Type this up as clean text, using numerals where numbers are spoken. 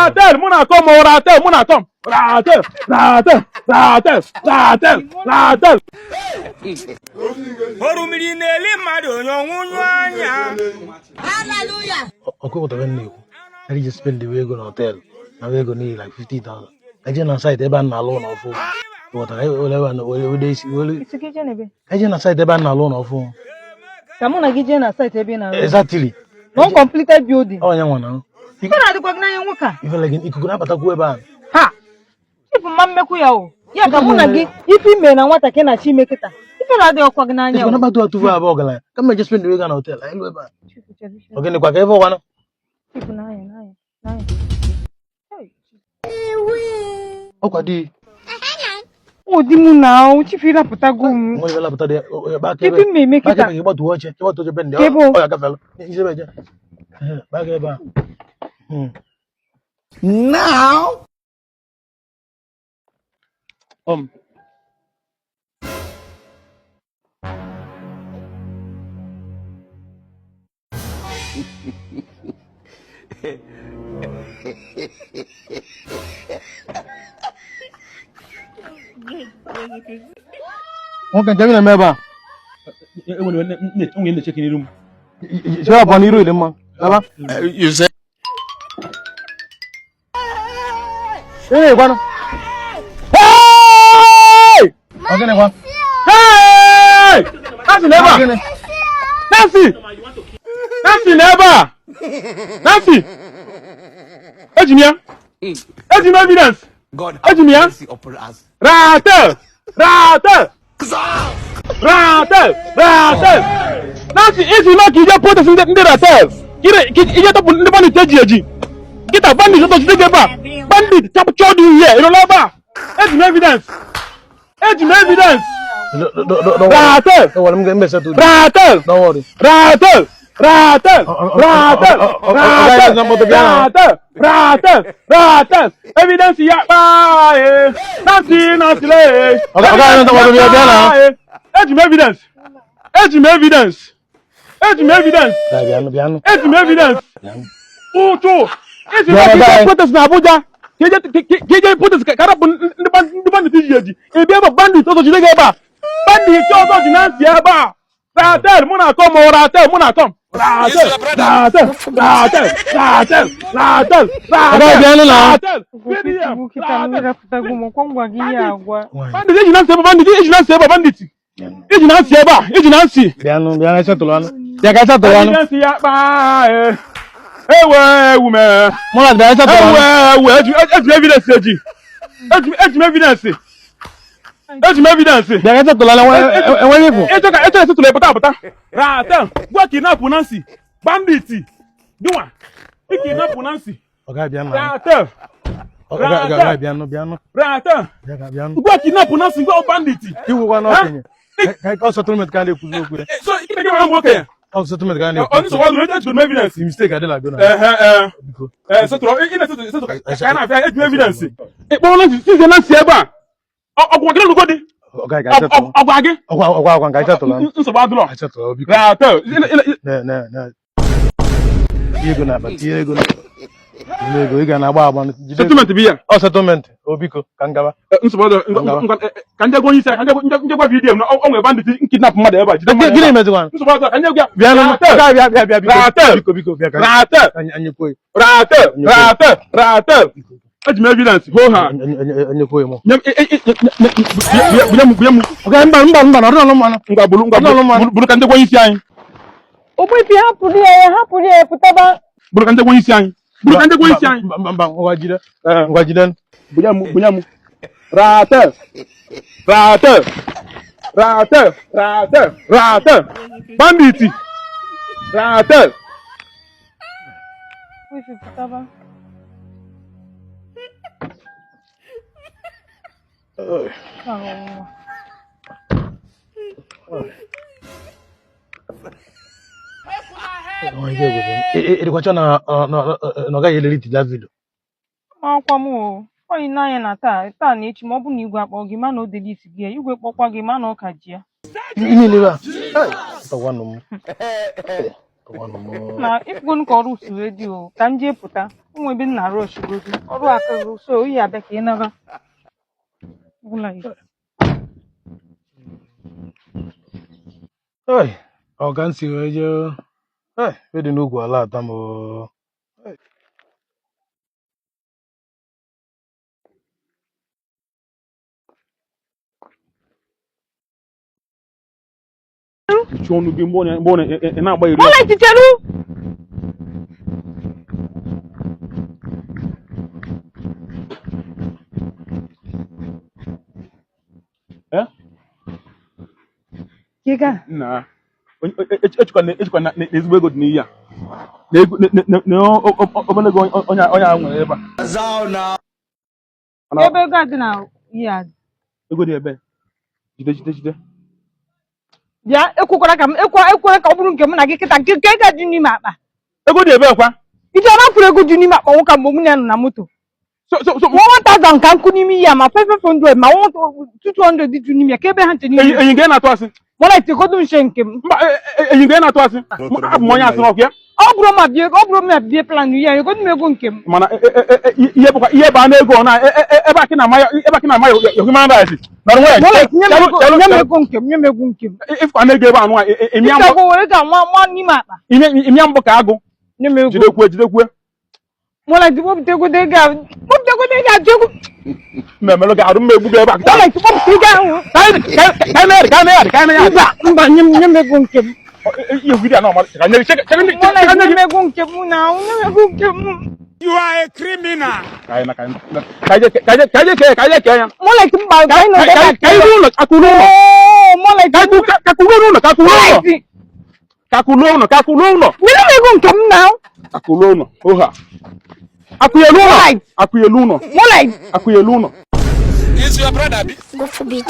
Ratel, mụ na Tom, Ratel, mụ na Tom. Ratel, Ratel, Ratel, Ratel, Ratel. Orumiri na-eli mmadụ onye ọnwụnyụ anya. Ọkụ pụtara na-ekwu na iji spend ego na hotel na ego n'ihi like 50,000 eje na site ebe a na-alụ ụlọ ọfụ ghọtara were ebe a na were were isi were Isi gị jee n'ebe. eje na site ebe a na-alụ ụlọ ọfụ. Ka mụ na gị jee na site ebe ị na-arụ. Exactly. Non-completed building. Onye nwa na Ife na-adịkwa gị n'anya nwoke a. ifele gị ikuku na-abatakwu ebe a. Ha! Chief, mma mmekwu ya o. Ya ka mụ na gị ife ime na nwata ka ị na-achọ ime kịta. Ife na-adịghị ọkwa gị n'anya ikuku o. na-abata atụfu abụọ ọgaranya ka mma eje spend ego na hotel anyị lụ ebe a. Chief, chere, chere. Ogene kwa ka ebe ọkwanụ. Chief, n'anya, n'anya, n'anya. Hey. Ọkwa di. Ọ di mụ na o, Chief, ịrapụtago m. Nwa ife lapụta dị ebe aka Ife ebe mme eme aka kịta. ebe ịgbatuo oche ịgbatuo oche bendị Ka ebe o? ọ ya gafela isi ebe eje aka ebe a. Now Nwoke nke na-eme ebe a. Enwere onye na-echeke n'iru m. Chere abụọ n'iru dị mma. Gaba. You say Ee, gwanụ. Hey! Ọ gịnị kwa? Hey! Nancy n'ebe a. Gịnị? Nancy! Nancy n'ebe a. Nancy! Eji m ya. Eji m evidence. God Eji m ya. mercy upon us. Ratel! Ratel! Ratel! Ratel! Nancy, isi na ka ije protest ndị Ratel. Ka ije tọpụ ndị bandit eji eji. Kịta bandit ọtọ jide gị ebe a. Bandit captured you here. Ị nọ n'ebe a. Eji m evidence. Eji m evidence. Ratel! Don't worry, m ga-emesetụ. Ratel! Don't worry. Ratel! Ratel! Ratel! Ratel! Ratel! Ratel! Ratel! Evidence ya kpaa ee. Nancy, Nancy lee. Ọ gaghị ntọgbọdọ bịa bịa na. Eji m evidence. Eji m evidence. Eji m evidence. Bịa bịanụ bịanụ. Eji m evidence. Bịanụ. Ụchụ. Esi Bịa, na bịa. ije protest na Abuja. Ka ije protest ka rapụ ndị bandit ji eji. Ị bịa ebe a, bandit ọzọ jide gị ebe a. Bandit ọzọ ji Nancy ebe a. Ratel, mụ na Tom, Ratel, mụ na Tom. Ratel, Ratel, Ratel, Ratel, Ratel, Ọga bịanụ na. Ratel, Chief, kịta m ịrapụtago m ọkwa ngwa gị ihe agwa. Nwaanyị. Bandit eji Nancy ebe a, bandit eji Nancy ebe a, bandit. Eji Nancy ebe a, eji Nancy. Bịanụ bịanụ esetụlụ anụ. Bịa ka esetụlụ anụ. Evidence ya kpaa ee. Ewe ewu mee. Mụ na bịa esetụlụ Ewe anụ. ewu eji eji m evidence eji. Eji m evidence. Eji m evidence. Bịa ka esetụlụ anụ enweghị ịfụ. Ịchọ ka ịchọ esetụlụ epụta apụta. Ratel, gwa kidnap Nancy. Bandit. Dịnwa. Ị kidnap Nancy. Ọ gaghị bịa na. Ratel. Ọ gaghị bịanụ bịanụ. Ratel. Bịa ka bịanụ. Gwa kidnap Nancy gwa bandit. Iwukwa n'okenye. Ka ọ settlement ka a na-ekwuzi okwu ya. So ị na-ege m nwoke. Ọ settlement ka a Ọ na-ekwu. nsogbu ọdụrụ eji m evidence. Mistake adịla go na. Ehe ee. Biko. Ee, setụrụ ị na-esetụ esetụ ka a na-afịa eji m evidence. Ị kpọrọ Nancy sizie Nancy ebe a. Ọgwa gị na dị. Ọ gaghị ka esetụlụ. Ọgwa gị. Ọgwa ọgwa ọgwa ka esetụlụ anụ. Nsogbu adụrọ. Esetụlụ biko. Ratel. Na na na. Tinye ego n'akpa tinye ego n'akpa. Tinye ego ị ga na-agba agba. Jide ego. Settlement bụ ya. Ọ settlement. O biko ka m gaba. Nsogbu adụrọ. Ka njegwa onye isi ka njegwa VDM na o nwere bandit kidnap mmadụ ebe a. Jide mmadụ Gịnị ebe a. mezikwanụ? Nsogbu adụrọ ka njegwa ya. Bịanụ. Ratel. Bịa bịa bịa biko. Ratel. Biko biko bịa ka Ratel. anyị kwuo. Ratel. Ratel. Ratel. Eji m evidence hoo ha. Anyị kwuo mụ. Nye m bunye m bunye m. Oga mba mba mba nọrọ n'ọnụ mmanụ. Ngwa bulu ngwa bulu bulu ka njegwa onye isi anyị. Ogbuefi hapụrụ ya hapụrụ ya pụtaba. Bulu ka njegwa onye isi anyị. Bulu ka njegwa onye isi anyị. Mba mba ngwa jide. Ngwa jide. Bunye m bunye m. Ratel. Ratel. Ratel. Ratel. Ratel. Bandit. Ratel. Ogbuefi pụtaba. Ịdịkwacha na ọ gaghị elelite that video. Akwa m o. Oyi n'anya na taa taa na echi ma ọ bụ na igwe akpọ gị ma na o delete gị ya igwe kpọkwa gị ma na ọ ka ji ya. Ihe niile a. Tọwanụ m. Tọwanụ m. Na ifugonu ka ọrụ si wee dị o ka m jee pụta. Ụmụ ebe m na-arụ ọchịgodo ọrụ akago, so oyi abịa ka ị nara. Moonlight. Ei, ọ ka m si wee jee. Ei, ife dị n'ugwu ala ata m oo. Ei. Mechie ọnụ gị mgbe ọ ị na-agba iri. Moonlight, cheru. Eh? Ka ị gaa. Nna, echekwa na ezigbo ego dị n'iyi a. Na ego na obere ego onye a nwere ebe a. Mana Ebe ego a dị na ihe a dị. Ego dị ebe. Jide, jide, jide. Bịa, ekwekwara ka m ekwere ka ọ bụrụ nke mụ na gị kịta nke nke ego a dị n'ime akpa. Ego dị ebe kwa. Ije ọma furu ego dị n'ime akpa nwoke mgbe mụ na ya nọ na moto. So so so 1000 ka nkụ n'ime ihe a, ma 500 ma 200 dị n'ime ya, ka ebe ha nche n'ime. Enyi nke na-atụ asị. Moonlight, godu nche nke m. Mba, enyi nke na-atụ asị. Abụ m onye asị n'ọkụ ya. Ọ bụrụ ma bie, ọ bụrụ ma bie plan ya, godu m ego nke m. Mana ihe bụkwa ihe bụ anụ ego na ebe akị na amaya, ebe akị na amaya human rights. Nọrọ nwayọ. Moonlight, nye m ego, nye m ego nke m, nye m ego nke m. Ifụkwa na ego ebe anụ a ịmịa mbọ. Ịchọkwa were ga nwa nwa n'ime akpa. Ịmịa mbọ ka agụ. Nye m ego. Jidekwe, jidekwe. Moonlight, kpọpụta ego ego a, kpọpụta ego ego a, jego. Mmemme gị arụ mmegbu gị ebe a kịta. Moonlight, kpọpụta ego ahụ. Ka anyị ka anyị ka anyị Mba, mba, nye m, nye m ego nke m. Ihe vidiyo a na ọmara ka nye cheke cheke Moonlight, nye m ego nke m na, nye m ego nke m. You are a criminal. Ka anyị na ka anyị ka anyị ka anyị ka anyị ka anyị ka ya. Moonlight, mba, ka anyị nọ ebe a. Ka anyị ruo ụlọ, ka kwuru ụlọ. Oo, Moonlight, Ka kwuru ụlọ, ka kwuru ụlọ. Moonlight, Ka kwuru ụlọ, ka kwuru ụlọ. nye m ego nke m na. Ka kwuru ụlọ. Oha. Akwụnyelu ụlọ. Akwụnyelu ụlọ. Moonlight. Akwụnyelu ụlọ. Is your brother? God forbid.